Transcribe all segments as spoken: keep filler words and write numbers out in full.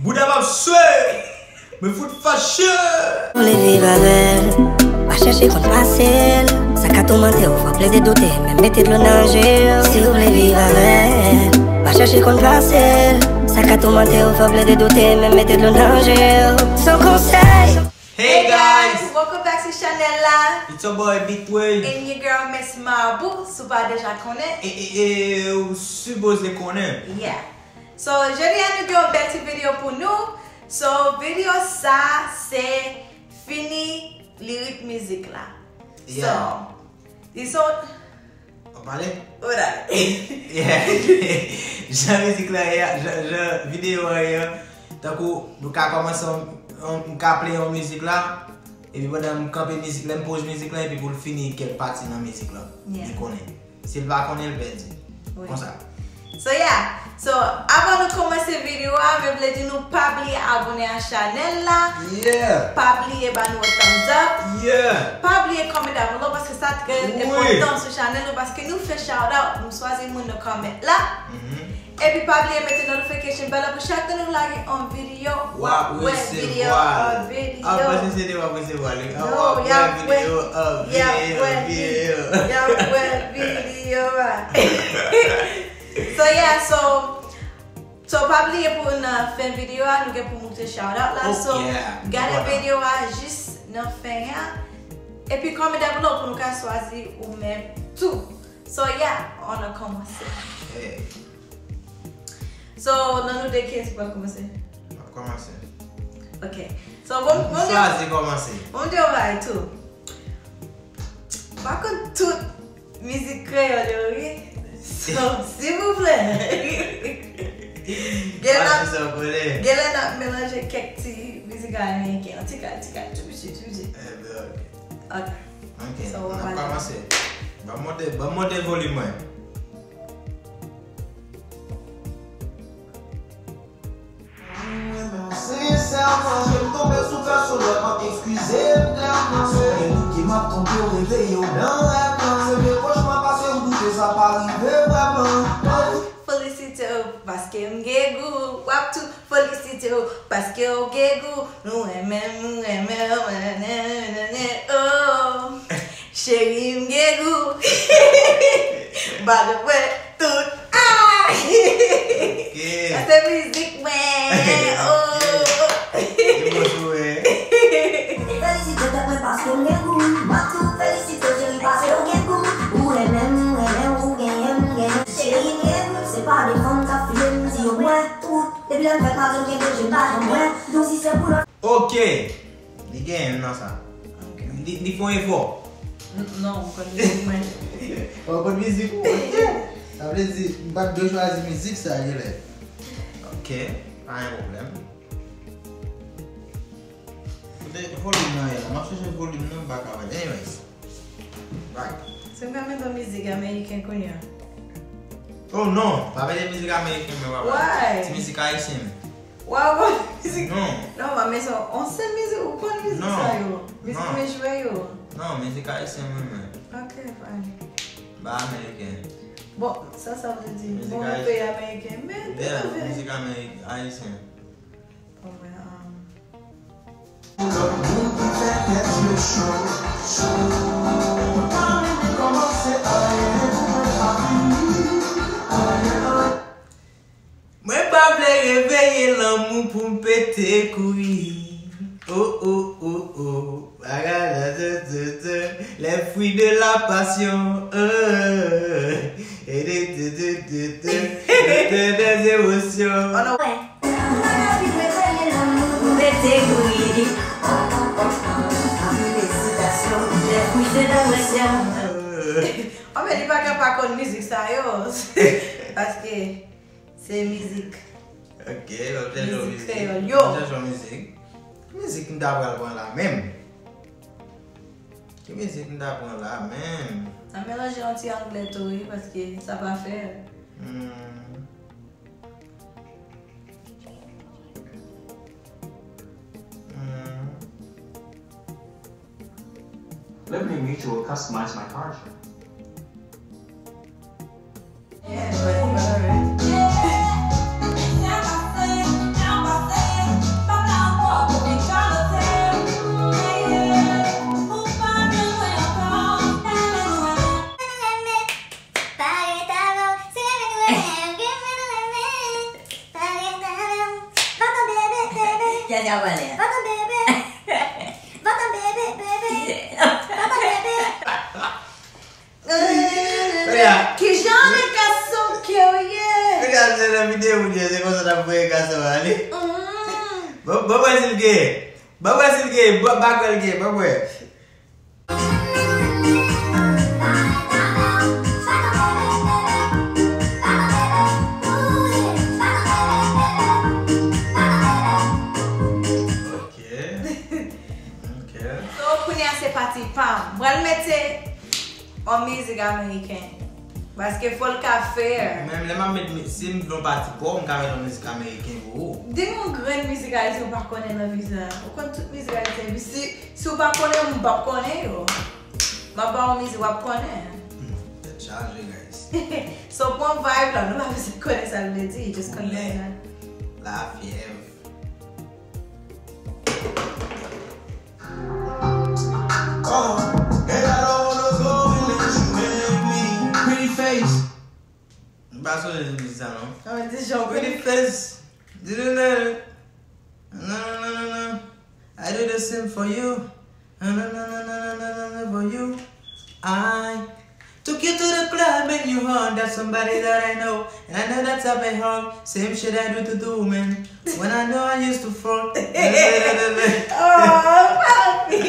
Bouda m ap swe. Mwen fout fache. Ou vle viv avè l, pa chèche konn pase l. Sa ka toumante w, fè w plede doute, menm mete dlo nan je w. Si w vle viv avè l, pa chèche konn pase l. Sa ka toumante w, fè w plede doute, menm mete dlo nan je w. Son konsèy. Hey guys! Welcome back to chanèl la. It's your boy Bitway. And your girl Miss Mabou, si w pa deja konnen. E, e, e, ou sipoze konnen. Yeah. So, jodi a nou gen yon bèl ti videyo pou nou. So, videyo sa se fini lirik mizik la. So, Yeah. li son Ou pale? Oda. Yeah. Jan mizik la ye a, jan, jan videyo a ye a, tankou nou ka kòmanse yon, yon, m ka play yon mizik la, epi pandan m kanpe mizik la, m poze mizik la, epi pou l fini kèk pati nan mizik la. Yeah. Li konnen. Si l pa konnen, l pèdi. Wi. Konsa. So yeah, so avan nou kòmanse videyo a, mwen vle di nou pa bliye abòne a chanèl la. Yeah. Pa bliye ba nou yon thumbs up. Yeah. Pa bliye comment down below paske sa trè Wi. Enpòtan sou chanèl nou paske nou fè shout out, nou swazi moun nan comment la. Mhm. Epi pa bliye mete notification bell la pou chak tan nou lage yon videyo, W ap wè videyo, resevwa. Yon videyo. Ah, pa se se de w ap resevwa li. Ah, No, w ap y ap wè wè, videyo, ah, y ap wè videyo, videyo. Y ap wè videyo a. So yeah, so, so pa bliye pou nan fen videyo a, nou gen pou moute shout out la. Oh, So, yeah. gade Voilà. Videyo a jis nan fen an. Epi comment down below pou nou ka swazi ou menm tou. So yeah, on a kòmanse. Hey. So, nan nou de kiyès ki pral kòmanse? M ap kòmanse. Ok. So, bon, M bon, chwazi kòmanse. Bon, di yo bagay tou. Pa konn tout mizik kreyòl yo, wi. So, silvouplè. Gen la, Pati sa w konnen. Gen lè n ap melanje kèk ti mizik ameriken. Ti kal, ti kal, tou piti, tou piti. Eh ben, ok. Ok. Ok, So, n ap wala. Kòmanse. Ban m monte, ban m monte volim mwen. Sensèman, ke m tonbe sou pèsonèlman, eskize m klèman. Se gen nit ke m ap twonpe w, reveye w nan rèv lan. Se vre kochma pase w doute, sa pa rive vrèman. Felisite w paske m gen gou. W ap tou felisite w paske w gen gou. Nou renmen, nou renmen, renmen, renmen, oh. Cheri, m gen gou. Badopwè tout. Ah! Ok. Sa se mizik mwen. Oh! Li bon sou mwen. Felisite tèt mwen paske m gen gou. M ap tou felisite w, cheri, paske w gen gou. Ou renmen m, m renmen w, ou genyen m, m genyen w. Cheri, m gen gou. Se pa de fanm k ap file m, di yo m wè tout. Depi lè m fèk madanm gen de je, m pa janm wè. Donk si se pou lòt. Ok. Li genyen m nan sa. Li, li fè yon efò. N- Non, ou konn mizik mwen. Ou konn mizik ou? Ok. Sa vle di, m pa t dwe chwazi mizik sa genlè. Ok. Pa gen pwoblèm. Kote volim nan ye la? M ap chèche volim nan, m pa ka wè l. Anyways. Right. Se m ka mete yon mizik ameriken kounye a. Oh non, pa mete mizik ameriken men papa. Why? Ti mizik ayisyen. Waw, bon, mizik. Non. Non, mwen men se yon sèl mizik ou konn mizik Non. Sa yo. Mizik Non. Men jwe yo. Non, mizik ayisyen mwen men. Ok, fine. Ba ameriken. Bon, sa sa vle di. Mizik Bon, mwen ayisyen. Peyi Ameriken. Men, Yeah, men, mizik ameriken, ayisyen. Bon, mwen, um, Lòt moun ki fè tèt yo cho, cho. Mwen pa renmen kòmanse anyen, pou mwen pa fini anyen, anyen. Mwen pa vle reveye lanmou pou m pete kouri. Oh, oh, oh, oh. Bagay la, te, te, te. Les fruits de la passion. Oh. Et de, de, de, de, de, de, des émotions. Oh non. Mwen pa anvi reveye lanmou pou pete kouri. Anpil eksitasyon, les fruits de la passion. Oh. Oh, men li pa ka pa konn mizik sa yo. Paske se mizik. Ok, w ap chèche yon Mizik mizik. Kreyòl, yo. W ap chèche yon mizik. Ki mizik m ta pral pran la menm? Ki mizik m ta pran la menm? An melanje yon ti anglè tou, wi, paske sa pa fè. Hmm. Hmm. Liberty Mutual customized my car insurance. Yeah, but, but alright. Sa se ap pale a. Va tan bebe. Va tan bebe, bebe. Va tan bebe. Regarde. Kijan de gason ke w ye? Regarde, se nan videyo moun yo, se konsa n ap voye gason ale. Mm. Bon, bon, wè si l gen. Bon, wè si l gen. Bon, ba kwè l gen. Bon, wè. Ok. Ok. So, kounye a se pati pa m. Mwen mete yon mizik ameriken. Paske fò l ka fair. Menm lè m ap met mi-, si m vle yon pati pa w, m ka met yon mizik ameriken pou ou. Di m yon grenn mizik ayisyen ou pa konnen nan viza. Ou konn tout mizik ayisyen. Epi si, si w pa konnen, m p ap konnen yo. M ap ba w mizik, w ap konnen. Hmm, tèt chaje, guys. So, pran vibe la, nou pa bezwen konnen sa l vle di, just konnen sa. Lafyèv. Pretty face. M pa sonje mizik sa non. Sa vle di jan w Pretty face. Di le le. Non, non, non, non, non. I do the same for you. Non, non, non, non, non, non, non, non, for you. I took you to the club and you hung that somebody that I know. And I know that's a bad hug. Same shit I do to the woman. When I know I used to fuck. Oh, papi.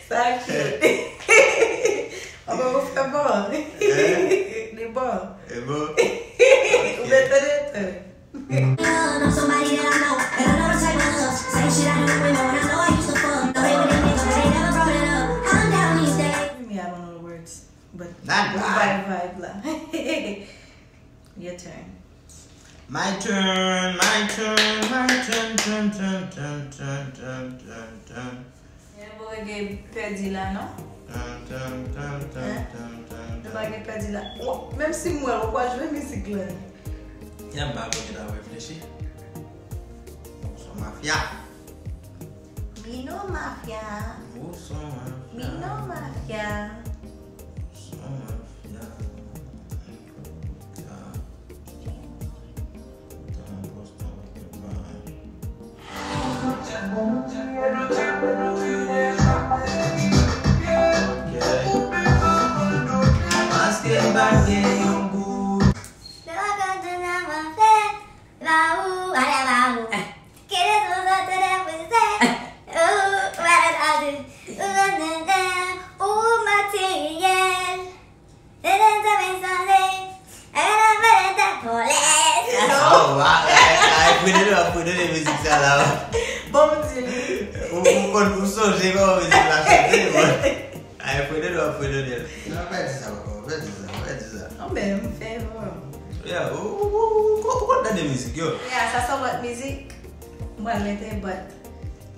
Sa cute. Anben, ou fè bon. Eh? Li bon. E bon. Ou mete de tan. Somebody that I know, and I know the type of love. Same shit I do with women when I know I used to fuck. Don't hate when they make up, but they never brought it up. I'm down these days. Me, I don't know the words, but Not bad. Vibe, vibe la. Your turn. My turn, my turn, my turn, turn, turn, turn. Gen bon rege pèdi la, non? Tan, tan, tan, tan, Hein? Tan, tan, Nou pa gen pèdi la. Ou, menm si m wè l, ou pa jwe mizik la. Ya m pa konn ta reflechi. Ou son mafya. Mi no mafya. Ou son mafya. Mi no mafya. Ou son mafya. Mafya. Paske m pa gen yon gout. Ou materyèl. Tenten sa men sanze. Ay, ay, ay, ay, ay, polis. Oh, wow. Ay, ay, fredone, ap fredone mizik sa la. Bon, m di li. Ou, ou konn, ou sonje kòman mizik la chante, bon. Ay, fredone, ap fredone. Non, pa di sa, papa, pa di sa, pa di sa. Non, men, m fè, bon. Yeah, ou, ou, ou, ou, ou konn tande mizik, yo. Yeah, sa se yon lòt mizik. Mwen mete, but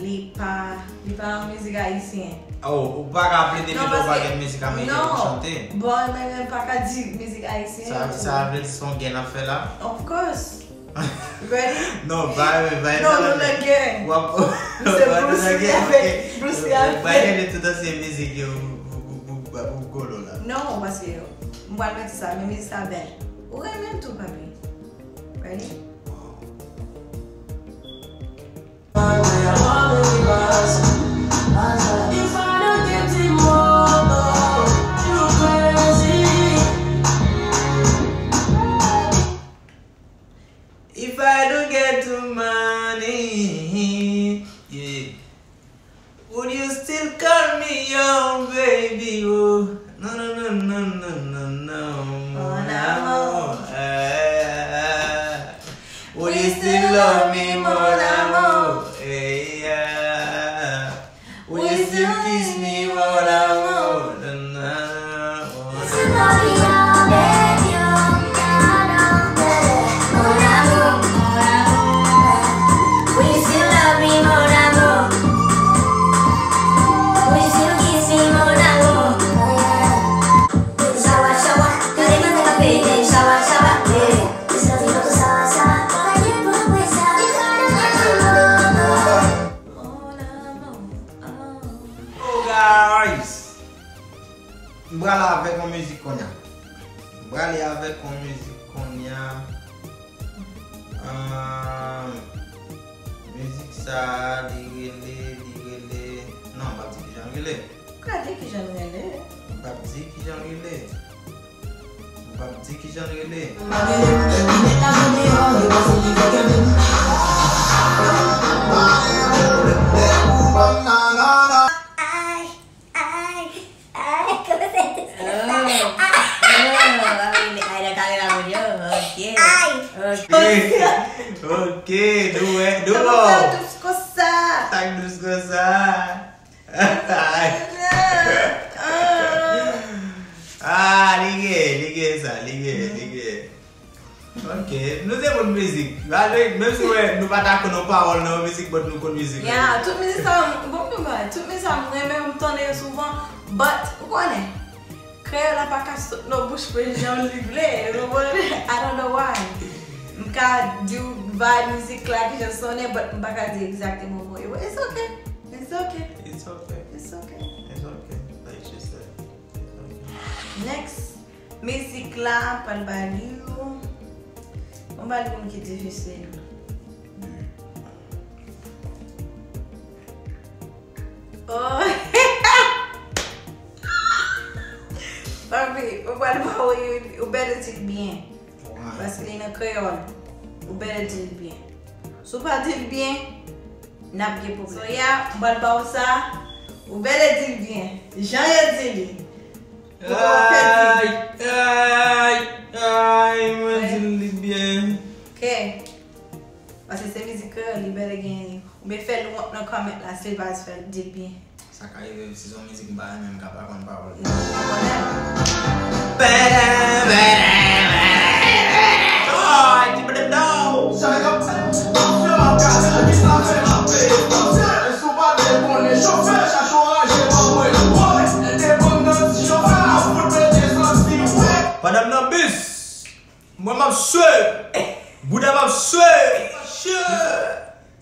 Li pa, li pa yon mizik ayisyen. Oh, ou pa ka plede mete yon pakèt mizik ameriken pou chante. Non, bon, men, men pa ka di mizik ayisyen. Sa, sa vle di se yon gè n ap fè la? Of course. Ready? Non, pa, pa, non, nou nan gè. W ap, se Bruce Lee avèk, Bruce Lee avèk. Pa gade tout ansyen mizik yo pou, pou, pou, pou, pou kolo la. Non, paske m pral mete sa, men mizik sa bèl. Ou renmen l tou, papi. Ready? If I don't get the money, yeah. Would you still call me your baby? Oh, no, no, no, no, no, no, no, mon amour. Eh, would you still love me, mon amour? Eh, yeah. Would you still kiss me, mon amour? No, no, no, no. Sa, li rele, li rele. Non, m p ap di kijan l rele. Ou ka di kijan l rele. M p ap di kijan l rele. M p ap di kijan l rele. Ay, ay, ay, kòman se te sa? Oh, oh, ah, wi, men ay nan kare la, mon Dieu. Ok. Ay. Ok. Ok, nou wè, nou wè. Sa k dous konsa? Sa k dous konsa? Ah, li gen, li gen sa, li gen, li gen. Ok, nou se moun mizik. Menm si wè, nou pa ta konn yon pawòl nan yon mizik, but nou konn mizik. Yeah, tout mizik sa, bon, bon, bon, tout mizik sa, m renmen, m tande yo souvan, but, ou konnen, kreyòl la pa ka sot nan bouch mwen jan li vle, ou konprann? I don't know why. M ka di w vibe mizik la, kijan l sonnen, but m pa ka di egzakteman pou yo. It's okay. It's okay. It's okay. It's okay. It's okay. Like she said, it's okay. Next. Mizik la, m pral ba li yon. Bon, ba li yon ki difisil. Oh. Papi, ou pral ba ou yon, ou better di l byen. Paske li nan kreyòl. Ou better di l byen. Si w pa di l byen, n ap gen pwoblèm. So, yeah, m pral ba w sa. Ou better di l byen. Jan yo di li. Ou pa pèdi. Ay, ay, ay, mwen di l li byen. Ok. Paske se mizik kreyòl, li better gen. Oubyen fè l wont nan comment la, si l pa fè l, di l byen. Sa ka rive, si se yon mizik m pa renmen, m ka pa konn pawòl li. Ou pa konnen? Bèdè, bèdè, bèdè, bèdè. Oh, ti bèdè, non. Pandan m nan bis, mwen m ap swe, bouda m ap swe, swe.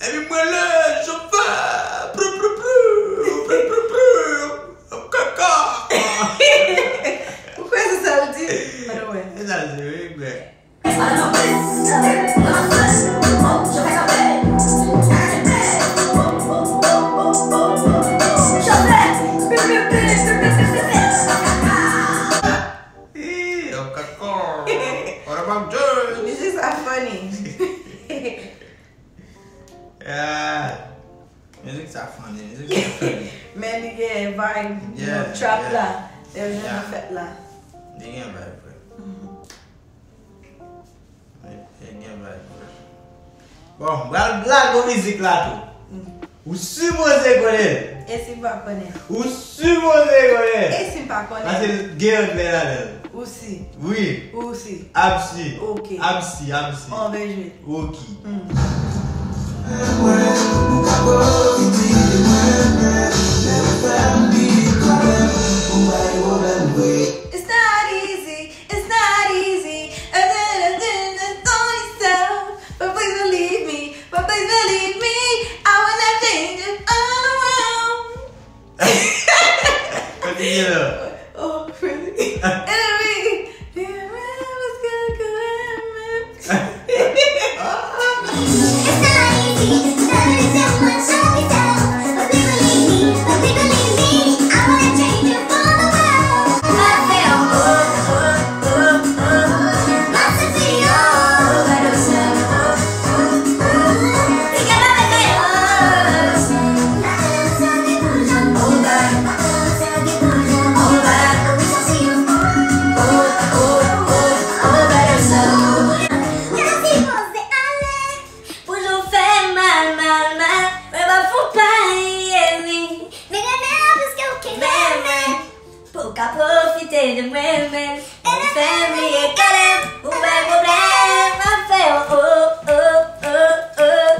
Epi mwen le chofè, prou, prou, prou, prou, prou, prou, ap kaka. Ou kwè se sa l di? Ann wè. Se sa l di, wi, kwè. Ih, ap kaka. What about Jones? This is a funny. Yeah. Mizik sa funny, mizik sa funny. Men li gen vibe, yeah, trap la. Lè yo jwenn nan fèt la. Li gen vibe, vre. Li, li gen vibe, vre. Bon, m pral lage yon mizik la tou. Ou sipoze konnen l. E si m pa konnen? Ou sipoze konnen l. E si m pa konnen? Paske l gen anglè ladan l. Ou si? Wi. Ou si? Ap si. Ok. Ap si, ap si. On va jwe. Ok. Hmm. It's not easy, it's not easy. But please believe me, but please believe me. I will not change it all around. Kontinye la. Oh, really? Anyway, yeah, man, what's good, good, man? It's not easy, but it's so much so, so. But please believe me, but please believe me. I wanna change you for the world. I feel, oh, oh, oh, oh. My city, oh, oh, oh, oh. Pou w ka pwofite de mwen menm. Ou fè m bliye kalè m, ou bay pwoblèm, m ap fè w oh, oh, oh, oh.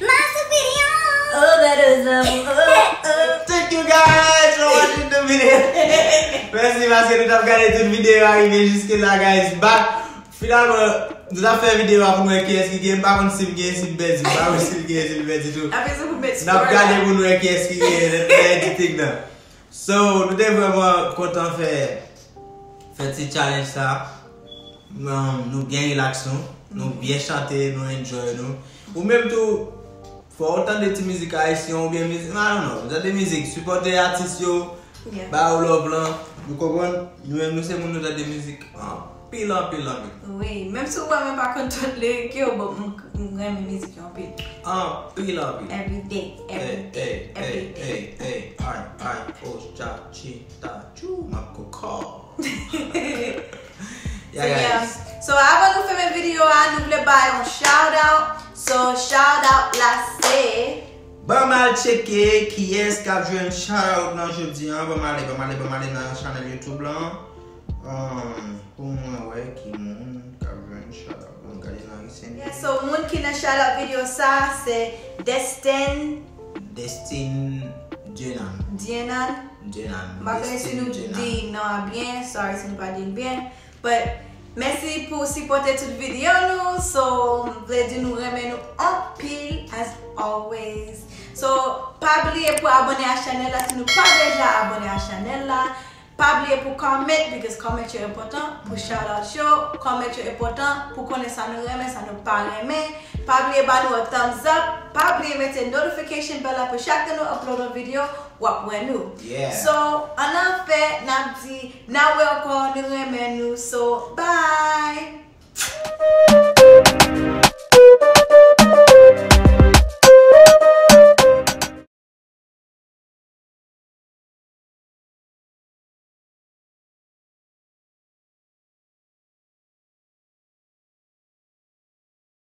Master Video. Overdose of oh, oh. Thank you guys for watching the video. Mèsi paske nou t ap gade tout videyo a rive jiske la, guys. But finalman, nou t ap fè videyo a pou nou wè kiyès ki genyen. M pa konn si m genyen, si m pèdi. M pa konn si m genyen, si m pèdi tou. N ap gade pou nou wè kiyès ki genyen nan editing nan. So, nou te vrèman kontan fè, fè ti challenge sa. Um, nou byen relax nou. Nou byen chante, nou enjoy nou. Ou menm tou, Fò w tande ti mizik ayisyen oubyen mizik, I don't know, tande mizik, sipòte atis yo, Yeah. ba yo love lan. Nou konprann? Nou menm nou se moun nou tande mizik anpil, anpil, anpil. Wi, menm si w wè mwen pa konn tout lirik yo, but m m renmen mizik yo anpil. Anpil, anpil. Every day, every Hey, day, hey, every hey, day. hey, hey, ay, ay, oh, cha, chi, ta, chou, m ap koko. So, yeah. So, avan nou fèmen videyo a, nou vle bay yon shout out. So, shout out la se Ban m al tcheke kiyès k ap jwenn shout out nan jodi an. Ban m ale, ban m ale, ban m ale nan chanèl YouTube lan. Um, pou mwen wè ki moun k ap jwenn shout out. Ban m gade nan recent. Yeah, so, moun ki nan shout out videyo sa, se Destin Destin Dienan. Dienan. Dienan. M pa konnen si Destin nou Dienan. di non an byen, sorry si nou pa di l byen. But mèsi pou sipòte tout videyo nou. So, m vle di nou renmen nou anpil as always. So, pa bliye pou abone a chanèl la si nou pa deja abone a chanèl la. Pa bliye pou comment, because comment yo enpòtan pou shout out yo. Comment yo enpòtan pou konnen sa nou renmen, sa nou pa renmen. Pa bliye ba nou yon thumbs up. Pa bliye mete notification bell la pou chak tan nou upload yon videyo, w ap wè nou. Yeah. So, ann anfè, n ap di, n a wè ankò, nou renmen nou. So, bye!